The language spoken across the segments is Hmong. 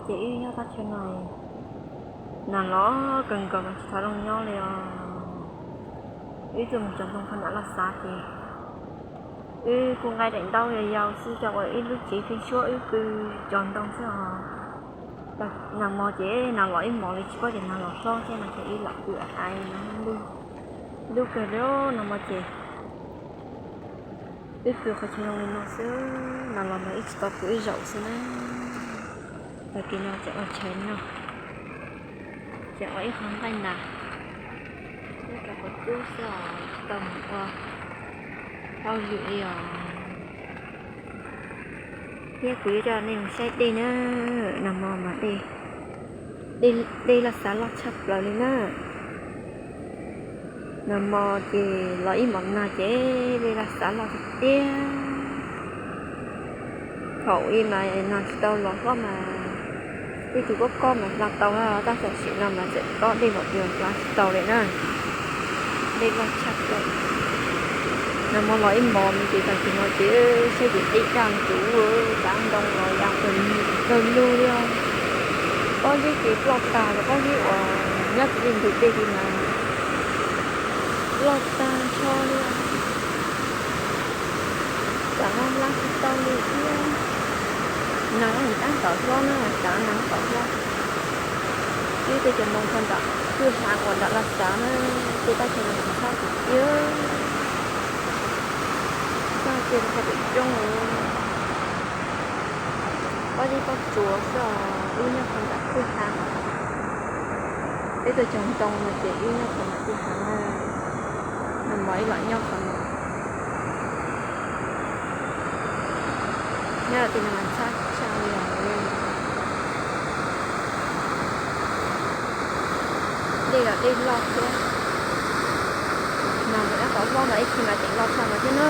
Ces wb nyob teb chaws no, nas los kawg nkaus mas tsis tau zoo nyob li os. Wb tuaj mus cog ntoo qhov nram Laj Xav ces wb kuj nqa daim ntaub yau yau xwb, coj ua ib lub tsev pheeb suab wb pw cog ntoo xwb os. Nag hmo ces nag los ib hmos li tsis paub tias nag los hlob thiab no ces wb lam pw ai no, lub kawg li nag hmo ces wb pw qhov chaw zoo li no xwb, nag los mas wb tsis tau pw ib zaug xwb na. Tag kis no tseem ua chaw no, tseem ua ib qho nqaij nas nyob rau qhov cub xwb os, tsis tau mus ua hauj lwm li os. Thiab kuv yuav coj nej mus saib dej na, nag hmo mas dej, dej Laj Xav loj tshaj plaws li na. Nag hmo ces los ib hmos nag ces dej Laj Xav loj tiag tiag. Thaum ub mas nag tsis tau los hlob mas tej tus kob kob mas hla tau na, tab tam sim no mas txawm kob dej npaum twg hla tsis tau li na. Dej loj tshaj plaws. Nag hmo los ib hmos no ces tag kis no ces saib ces dej daj ntuv, tsav ntoo los ya kawg lug li os. Pob zeb ces ploj tag, pob zeb uas nyob tim tej ntug dej li mas ploj tag nrho li. Tsam no hla tsis tau li thiab. Nag tab tom hlob na, tsam nag tab tom hlob. Wb tuaj cog ntoo rau nram kwj ha uas nram Laj Xav na, tej teb chaws no tsis tshab tiag tiag. Txog kiag rau qhov pem roob, pob zeb pob tsuas xwb os, wb nyob rau nram kwj ha. Peb tuaj cog ntoo no ces wb nyob rau nram kwj ha na, nag hmo wb los nyob qhov no. Nyob rau tim no mas tshab tshaj li os. Dej los dej loj thiab. Nag mas tab tom hlob mas ib chim mas tseem loj tshaj no thiab na.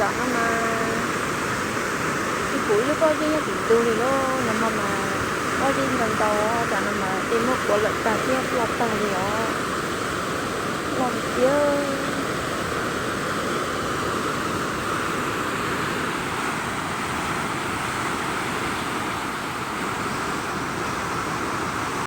Tam no mas tsis pom ib lub pob zeb nyob tim ntug li lauj, nag hmo mas pob zeb ntau ntau, tam no mas dej muab kuav lawm tag thiab ploj tag li os. Loj tiag tiag.